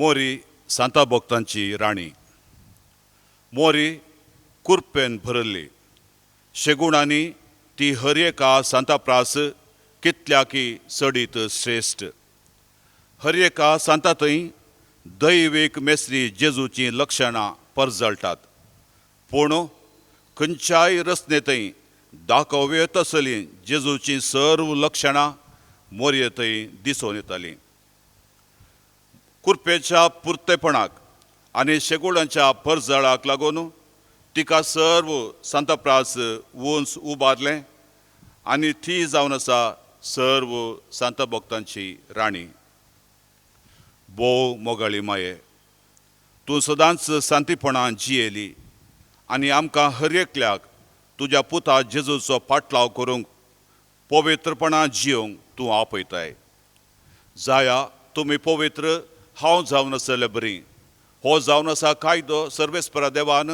मोरी सांता भक्तांची राणी. मोरी कुरपेन भरली शेगुणांनी ती हर एका सांताप्रास कितल्याकी चडीत श्रेश्ठ. हर एका सांता थंय दैवीक मेस्त्री जेजूचीं लक्षणां परजळटात, पूण खंयच्याय रचने थंय दाखोवं तसलीं जेजूचीं सर्व लक्षणां मोरये थंय दिसून येतालीं. कुरपेच्या पुरतेपणाक आनी शेगुणांच्या परजळाक लागून तिका सर्व सांताप्रास उंच उबारलें आनी ती जावन आसा सर्व सांता भक्तांची राणी. भोव मोगाळी माये, तूं सदांच शांतीपणान जियेली आनी आमकां हर एकल्याक तुज्या पुता जेजूचो पाटलाव करूंक पवित्रपणान जियोंक तूं आपयताय. जाया तुमी पवित्र हांव जावन आसले बरी. हो जावन आसा कायदो सर्वेस्परा देवान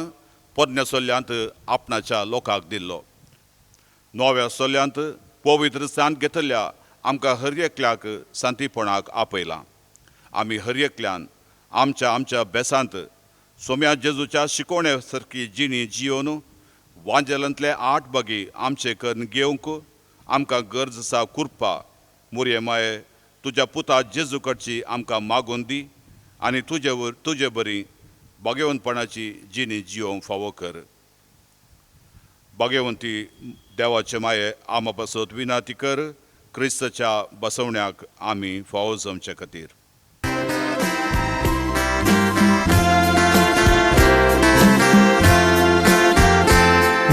पोरण्या सोल्यांत आपणाच्या लोकांक दिल्लो. नव्या सोल्यांत पवित्र स्थान घेतल्या आमकां हर एकल्याक शांतीपणाक आपयलां. आमी हर एकल्यान आमच्या आमच्या बेसांत सोम्या जेजूच्या शिकोवण्या सारकी जिणी जियोन वांजेलांतले आठ बागी आमचे करून घेवंक आमकां गरज आसा. कुरपा मुरये माये तुज्या पुता जेजू कडची आमकां मागून दी आनी तुजे तुजे बरी भाग्यवंतपणाची जिणी जियोवंक फावो कर. भाग्यवंती देवाचे माये आमा पासत विनाती कर क्रिस्ताच्या बसवण्याक आमी फावो जमचे खातीर.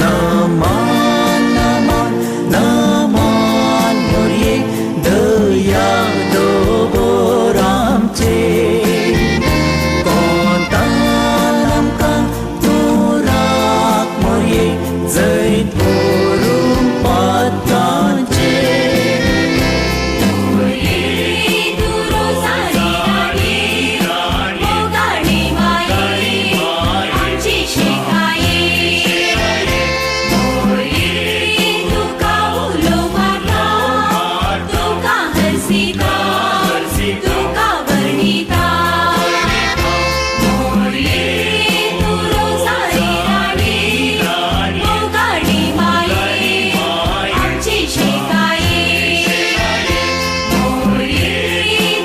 नमन नमन नमन मोरये दया दवर आमचेर. कोंतान आमकां तूं राख मोरये जैत व्हरूंक पातकांचेर. तूं रोजारी राणी, मोगाळी माये, आमची शिकाये. मोरये तुका उलो मारता, तुका हरसिता, तुका वर्णिता. मोरये तूं रोजारी राणी, मोगाळी माये, आमची शिकाये. मोरये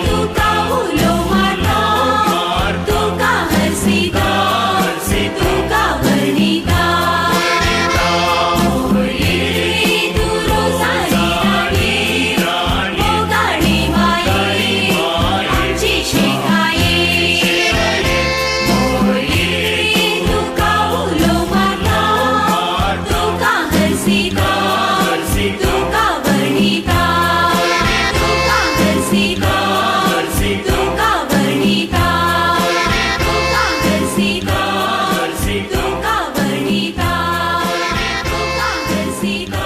तुका उलो मारता, तुका हरसिता, तुका वर्णिता. मोरये तूं रोजारी राणी, मोगाळी माये, आमची शिकाये. मोरये तुका उलो मारता, तुका हरसिता, तुका वर्णिता. तुका हरसिता, तुका वर्णिता. तुका हरसिता, तुका वर्णिता. तुका हरसिता,